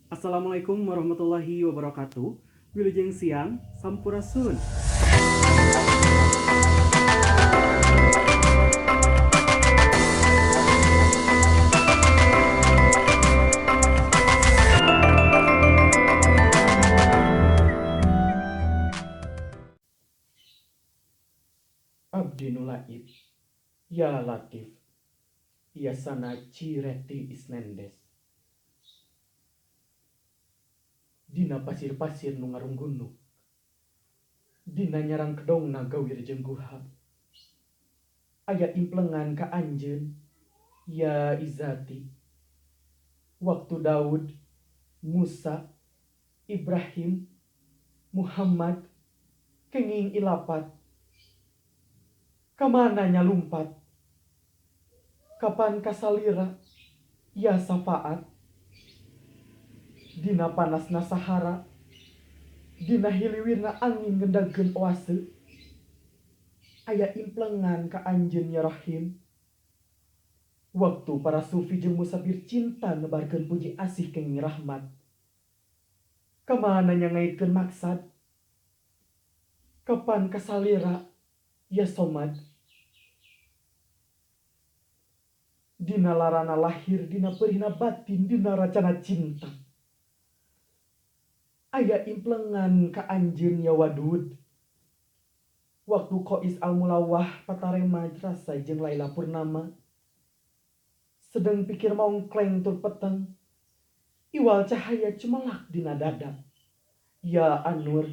Assalamualaikum warahmatullahi wabarakatuh. Wilujeng siang, sampurasun. Abdi nu laib, ya Latif, Yasana Cireti Isnendes. Dina pasir-pasir nu ngarunggunuk, dina nyarang kedongna gawir jeung guha, aya implengan ka anjeun, ya Izati. Waktu Daud, Musa, Ibrahim, Muhammad, kenging ilapat, kamana nyalumpat, kapan kasalira, ya safaat. Dina panasna Sahara, dina hiliwirna angin ngendagkeun oase, aya implengan ka anjeun ya Rahim. Waktu para sufi jeung musafir cinta nebarkeun puji asih kenging rahmat, kamana nya ngaitkeun maksad, kapan kasalira ya Somad. Dina larana lahir, dina perihna batin, dina racana cinta, aya implengan ka anjeun ya Wadud. Waktu Qais Al-Mulawah patarema rasa jeung Laila Purnama, sedeng pikir maungkleng tur peteng, iwal cahaya cumelak dina dada, ya Anur.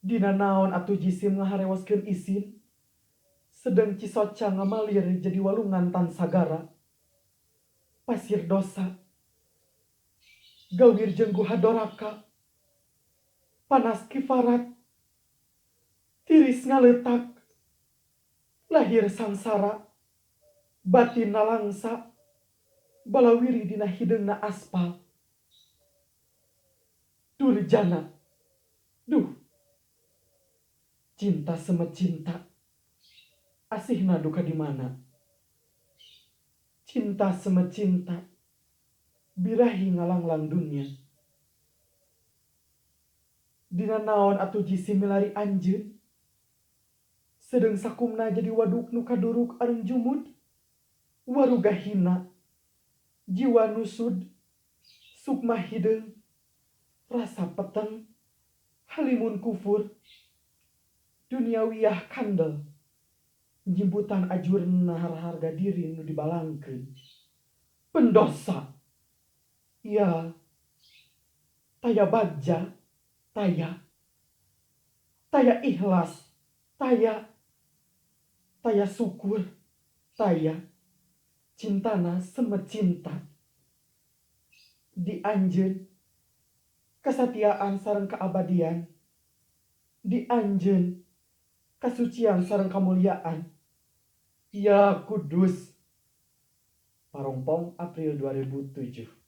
Dina naon atuh jisim ngaharewoskeun isin, sedeng cisoca ngamalir jadi walungan tan sagara, pasir dosa, gawir jeung guha doraka, panas kifarat, tiris ngaletak, lahir sangsara, batin nalangsa, balawiri dina hideungna aspal. Durjana, duh, cinta semet cinta, asihna duka di mana? Cinta semet cinta, birahi ngalanglang dunia. Dina naon atuh jisim milari anjeun, sedeng sakumna jadi waduk nu kaduruk areng jumud, waruga hina, jiwa nusud, sukma hideung, rasa peteng, halimun kufur, duniawiyah kandel, jimputan ajurna harga diri nu dibalangkeun. Pendosa, ya, taya bagja, taya, taya ikhlas, taya, taya syukur, taya, cintana semet cinta. Di anjeun, kesatiaan sareng keabadian, di anjeun, kasucian sareng kemuliaan. Ya Kudus. Parongpong, April 2007.